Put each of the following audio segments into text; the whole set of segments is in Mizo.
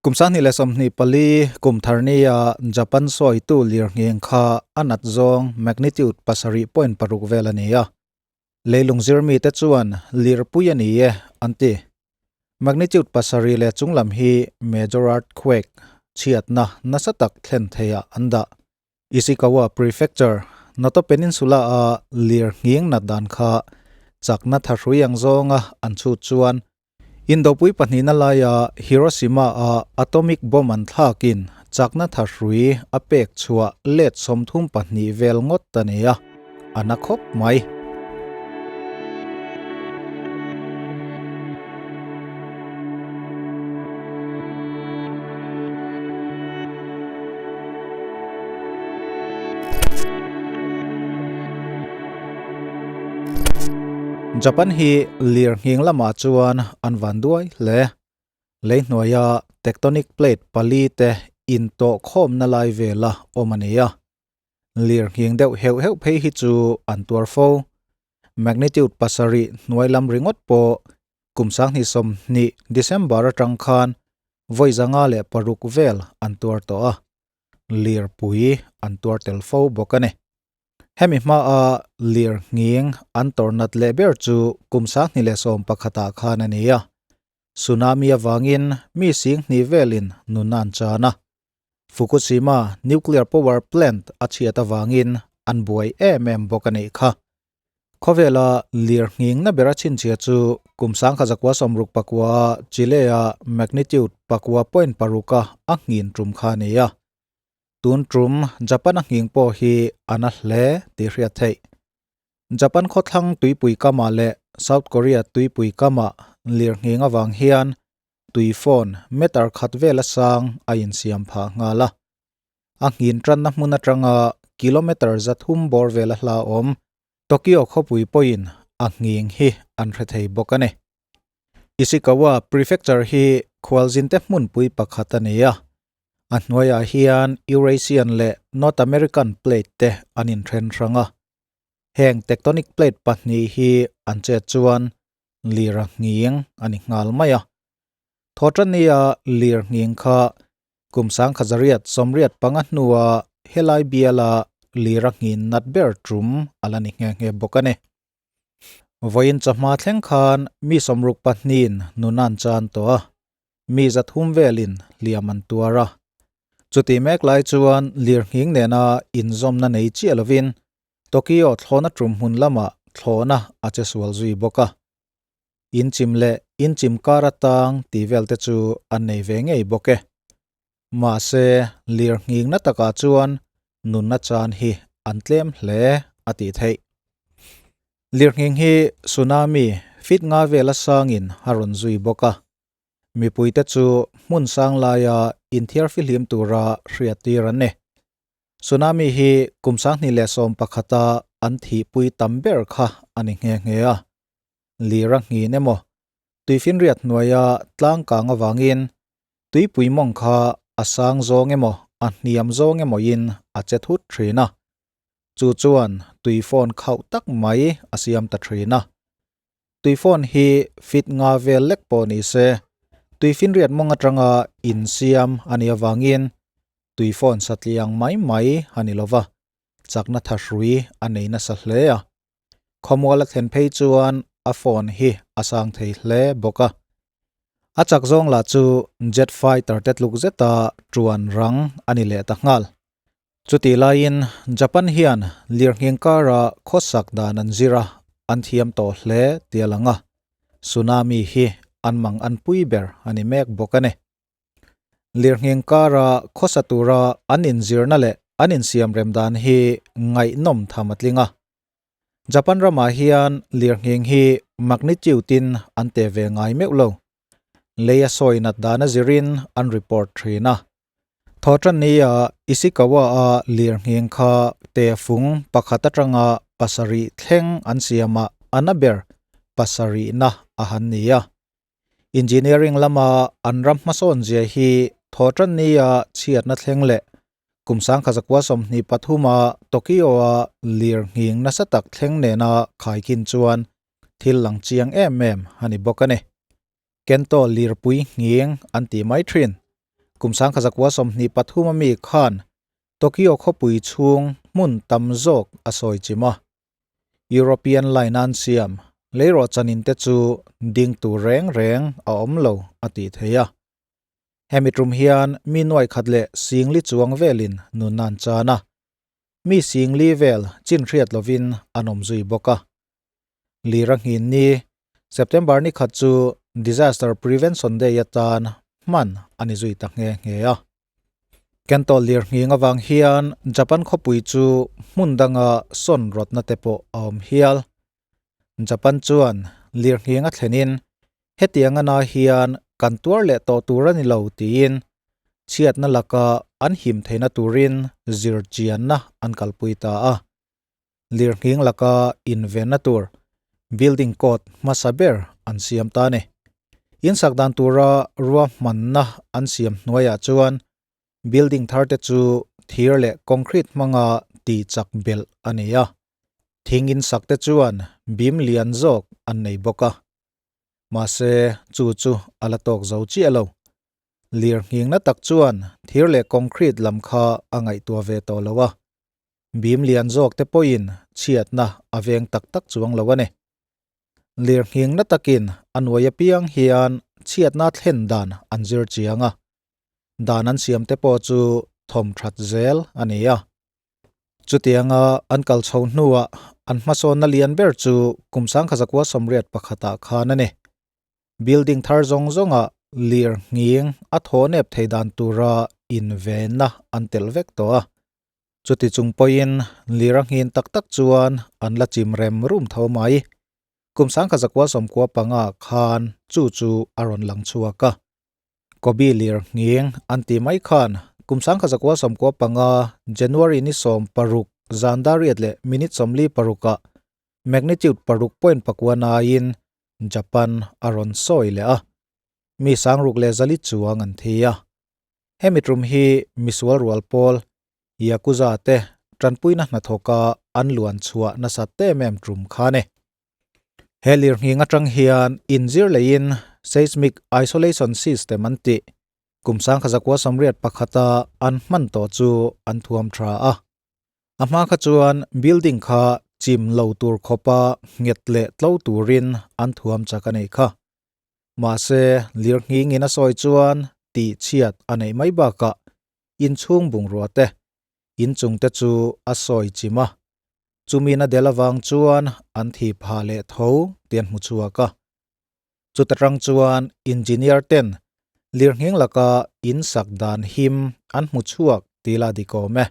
Kum 2024 kum thar nia Japan sawitu lirnghing kha a nat zawng magnitude 7.6 vel a ni a. Leilung zirmite chuan lirpui a ni e an ti. Magnitude 7 leh chunglam hi major earthquake chhiatna nasa tak thlen theiah an dah. Ishikawa Prefecture, Noto Peninsula a lirnghing nat dan kha chakna thahrui ang zawnga an chhut chuan Indopui pahnihna laia Hiroshima-a atomic bomb an thlakin chakna thahrui a pek chhuah let 32 vel ngawt a ni a, a na khawp mai. Japan hi lirnghing lamah chuan an van duai hle. Lei hnuaia tectonic plate pali te intawh khawmna lai vela awm a ni a. Lirnghing deuh heuh heuh phei hi chu an tuar fo. Magnitude 7 hnuai lam ringawt pawh kum 2020 December atang khan vawi 506 vel an tuar tawh a. Lirpui an tuar tel fo bawk a ni. Hemi hma a lirnghing an tornat leh ber chu kum 2011 ah khan a ni a. Tsunami awangin mi sing hni velin nun an chan a. Fukushima nuclear power plant a chhiat awangin an buai em em bawk a nih kha. Khawvela lirnghing na bera chhinchhia chu kum 1969 Chile a magnitude 4.6 a a nghin tum kha a ni a. Tun tum Japan a nghing pawh hi a na hle tih hriat theih. Japan khawthlang tuipui kama leh South Korea tuipui kama lirnghing awang hian tui phone meter khat vela sang a insiam phah nghal a. A nghin tanna hmun atanga kilometer 300 bawr vela hla awm Tokyo khawpui pawhin a nghing hi an hre thei bawk a ni. Ishikawa Prefecture hi khualzin te hmunpui pakhat a ni a. A hnuaiah hian Eurasian leh North American plate te an inthen hrang a. Heng tectonic plate pahnih hi an chet chuan lir a nghing a ni nghal mai a. Thawtania lir nghing kha kum 1985 hnua helai biala lir a nghin nat ber tum ala ni nghe nghe bawk a ni. Vawiin chawhma thleng khan mi 62 nunan chan tawh a. Mi 300 velin hliam an tuar a. Chuti mek lai chuan lirnghing nena inzawmna nei chiah lovin Tokyo thlawna tum hmun lama thlawna a che sual zui bawk a. Inchim leh inchim kar atang ti vel te chu an nei ve ngei bawk e. Mahse lirnghing na takah chuan nunna chan hi an tlem hle a tih theih. Lirnghing hi tsunami fit nga vela sangin a rawn zui bawk a. Mipuite chu hmun sang laia inthiar fihlim tura hriat tir an ni. Tsunami hi kum 2011 a an thihpui tam ber kha a ni nghe nghe a. Lira nghin emaw tuifinriat hnuaia tlang kang awangin tuipui mawng kha a sang zawng emaw a hniam zawng emaw in a che thut thin a. Chu chuan tui phone khauh tak mai a siam ta thin a. Tui phone hi fit nga vel lek pawh ni se tuifinriat mawng atanga insiam a ni awangin tui phone satliang mai mai a ni lova chakna thahrui a nei nasa hle a. Khawmual a thlen phei chuan a phone hi a sang thei hle bawk a. A chak zawng lah chu jet fighter te tluk zeta tuan rang a ni leh ta nghal. Chuti laiin Japan hian lirnghing kara khawsak dan an zira an thiam tawh hle tia lang a. Tsunami hi an mang an pui ber a ni mek bawk a ni. Lirnghing kara khawsa tura an inzirna leh an insiam rem dan hi ngaihnawm tham a tling a. Japan ramah hian lirnghing hi magnitude in an te ve ngai meuh lo. Lei a sawi nat dan a zirin an report thin a. Thawtani a Ishikawa a lirnghing kha te fung pakhat atanga 7 thleng an siama ana ber 7 na a han ni a. Engineering lama an ram hmasawn zia hi thawtani a chhiatna thleng leh kum 1923 a Tokyo a lirnghing nasa tak thleng nena khaikin chuan thil lang chiang em em ani bawk a ni. Kento lirpui nghing an ti mai thin. Kum 1923 ami khan Tokyo khawpui chhung hmun tam zawk a sawi chim a. European line an siam leirawhchan in te chu ding tur reng reng a awm lo a tih theih a. Hemi tum hian mi nuai khat leh singli chuang velin nun an chan a. Mi singli vel chin hriat lovin an awm zui bawk a. Lira nghin ni, September ni khat chu Disaster Prevention Day atan hman a ni zui ta nghe nghe a. Kento lir nghing avang hian Japan khawpui chu hmun danga sawn rawtna te pawh a awm hial. Japan chuan lir nghing a thlenin hetiang ana hian kan tuar leh tawh tur a ni lo tiin chhiatna laka an him theihna turin zirchianna an kalpui ta a. Lirnghing laka invenna tur building code hmasa ber an siam ta a ni. Insak dan tura ruahmanna an siam hnuaiah chuan building thar te chu thir leh concrete hmanga tihchak belh a ni a. Thing insak te chuan bim lian zawk an nei bawk a. Mahse chu chu a la tawk zo chiah lo. Lirnghingna tak chuan thir leh concrete lam kha a ngaihtuah ve tawh lo a. Bim lian zawk te pawhin chhiatna a veng tak tak chuang lo a ni. Lirnghingna takin a nuai apiang hian chhiatna thlen dan an zir chiang a, dan an siam te pawh chu thawm that zel a ni a. Chutianga an kal chho hnuah an hmasawnna lian ber chu kum 1981 ah khan a ni. Building thar zawng zawngah lirnghing a thaw nep thei dan tura invenna an telh vek tawh a. Chuti chung pawhin lir a nghin tak tak chuan an la chim rem rum tho mai. Kum 1995 khan chu chu a rawn lang chhuak a. Kobe lir nghing an ti mai khan kum 1995 January ni 16 zan dariat leh minute 46 ah magnitude 6.4 naiin Japan a rawn sawi leh a. Mi 64 chuang an thi a. Hemi tum hi misual rual pawl Yakuza te tanpuina hnathawka an luan chhuah nasat em em tum kha ni. He lirnghing atang hian inzir leiin seismic isolation system an tih kum 1981 a an hman tawh chu an thuam tha a. A hma kha chuan building kha chim lo tur khawpa nghet leh tlo turin an thuam chak a nei kha. Mahse, lirnghingin a sawi chuan tih chhiat a neih mai bakah inchhung bungrua te, inchung te chu a sawi chim a. Chumin a del avang chuan an thi pha leh tho tih an hmu chhuak a. Chuta tang chuan engineer ten lirnghing laka in sak dan him an hmu chhuak tih la dik awm e.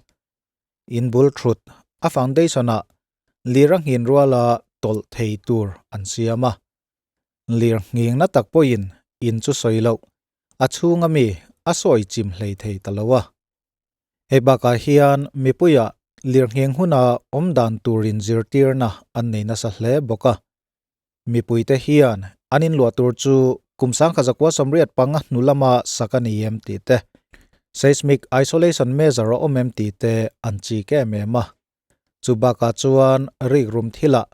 In bul thut a foundation ah lir a nghin ruala tawlh thei tur an siam a. Lir nghingna tak pawhin in chu sawi loh, a chhunga mi a sawi chim hlei thei ta lo a. Hei bakah hian mipuiah lir nghing huna awm dan turin zirtirna an nei nasa hle bawk a. Mipuite hian an inluah tur chu kum 1985 hnu lama sak a ni em tih te, seismic isolation measure a awm em tih te an chik em em a. Chu bakah chuan rikrum thilah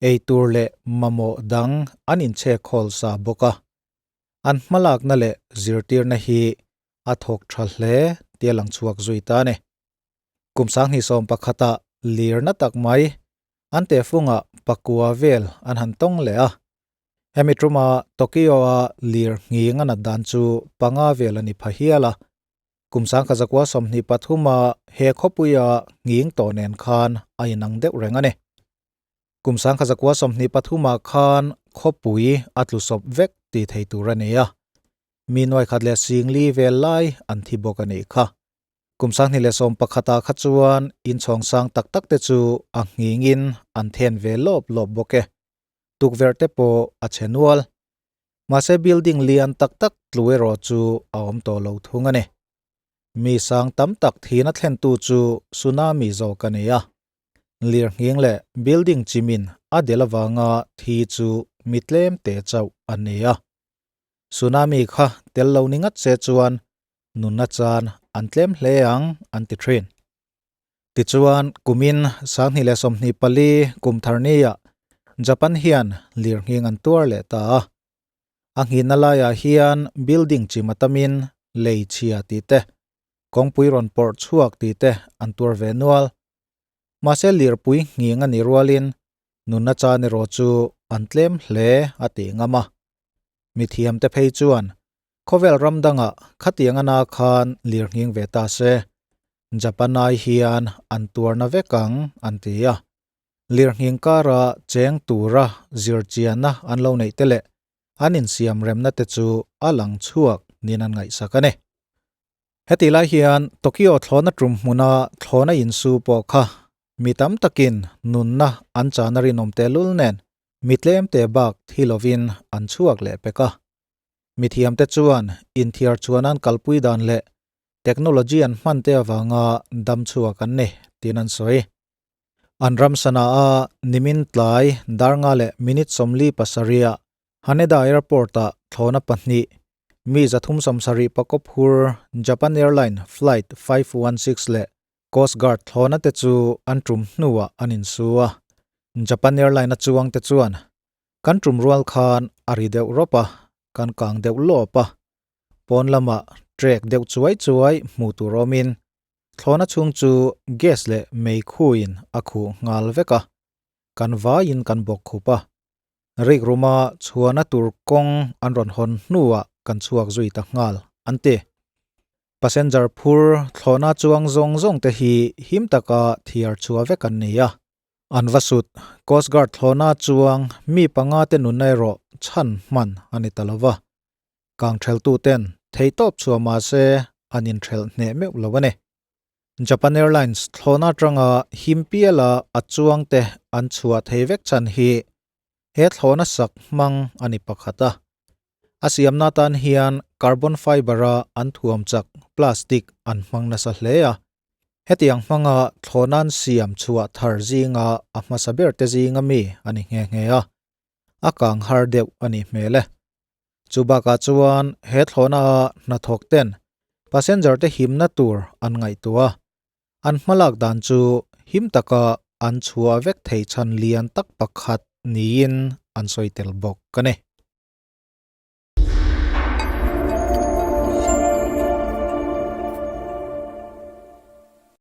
ei tur leh mamawh dang an inchhek khawl sa bawk a. An hmalakna leh zirtirna hi a thawk tha hle tia lang chhuak zui ta a ni. Kum 2011 ah lirna tak mai an tehfungah pakua vel an han tawng leh a. Hemi tuma Tokyo-a lir nghing a nat dan chu panga vel a ni pha hial a. Kum 1923 a he khawpuia nghing tawh nen khan a inang deuh reng a ni. Kum 1923 ah khan khawpui a tlu sawp vek tih thei tur a ni a, mi nuai khat leh singli vel lai an thi bawk a nih kha. Kum 2011 ah kha chuan inchhawng sang tak tak te chu a nghingin an then ve lawp lawp bawk e. Tukverh te pawh a chhe nual. Mahse building lian tak tak tlu erawh chu a awm tawh lo thung a ni. Mi sang tam tak thihna thlentu chu tsunami zawk a ni a. Lirnghing leh building chimin a del avanga thi chu mi tlem te chauh an ni a. Tsunami kha tel lo ni ngat se chuan nunna chan an tlem hle ang an ti thin. Tichuan kumin 2024 kum thar niah Japan hian lirnghing an tuar leh ta a. A nghinna laiah hian building chim a tamin. lei chhia tih te, kawngpui rawn pawrh chhuak tih te an tuar ve nual. Mahse lirpui nghing a nih rualin nunna chan erawh chu an tlem hle a tih ngam a. Mithiamte phei chuan khawvel ram dangah khatiang ana khan lirnghing ve ta se, Japan ai hian an tuarna vek ang an ti a. Lirnghing kara cheng tura zirchianna an lo neih te leh an insiam remna te chu a lang chhuak niin an ngaihsak a ni. Heti lai hian Tokyo thlawhna tum hmuna thlawhna insu pawh kha mi tam takin nunna an chana rinawm tehlul nen mi tlemte bak thi lovin an chhuak leh pek a. Mithiamte chuan inthiar chuan an kalpui dan leh technology an hman te avanga dam chhuak an ni tiin an sawi. An ram sana a nimin tlai darnga leh minute 47 ah Haneda Airport-ah thlawhna pahnih mi 370 pakawp hur Japan Airline Flight 516 leh Coast Guard thlawhna te chu an tum hnuah an insu a. Japan Airline a chuang te chuan kan tum rual khan a ri deuh rawp a, kan kang deuh lawp a. Pawn lamah trek deuh chuai chuai hmuh tur awmin thlawhna chhung chu gas leh meikhuin a khuh nghal vek a, kan vaiin kan bawk khup a. Rik ruma chhuahna tur kawng an rawn hawn hnuah kan chhuak zui ta nghal, an ti. Passenger phur thlawhna chuang zawng zawng te hi him taka thiar chhuah vek an ni a. An va sut, Coast Guard thlawhna chuang mi panga te nunna erawh chhan hman a ni ta lo va. Kang theltu ten theihtawp chhuah mahse an inthelh hneh meuh lo a ni. Japan Airlines thlawhna atanga him piala a chuang te an chhuah thei vek chhan hi he thlawhna sak hmang a ni pakhat a. A siamna atan hian carbon fibre-a an thuam chak plastic an hmang nasa hle a. Hetiang hmanga thlawhna'n siam chhuah thar zinga a hmasa ber te zinga mi a ni nghe nghe a. A kang har deuh a nih hmel e. Chu bakah chuan he thlawhna a hnathawk ten passenger te himna tur an ngaihtuah a, an hmalak dan chu him taka an chhuah vek thei chhan lian tak pakhat niin an sawi tel bawk a ni.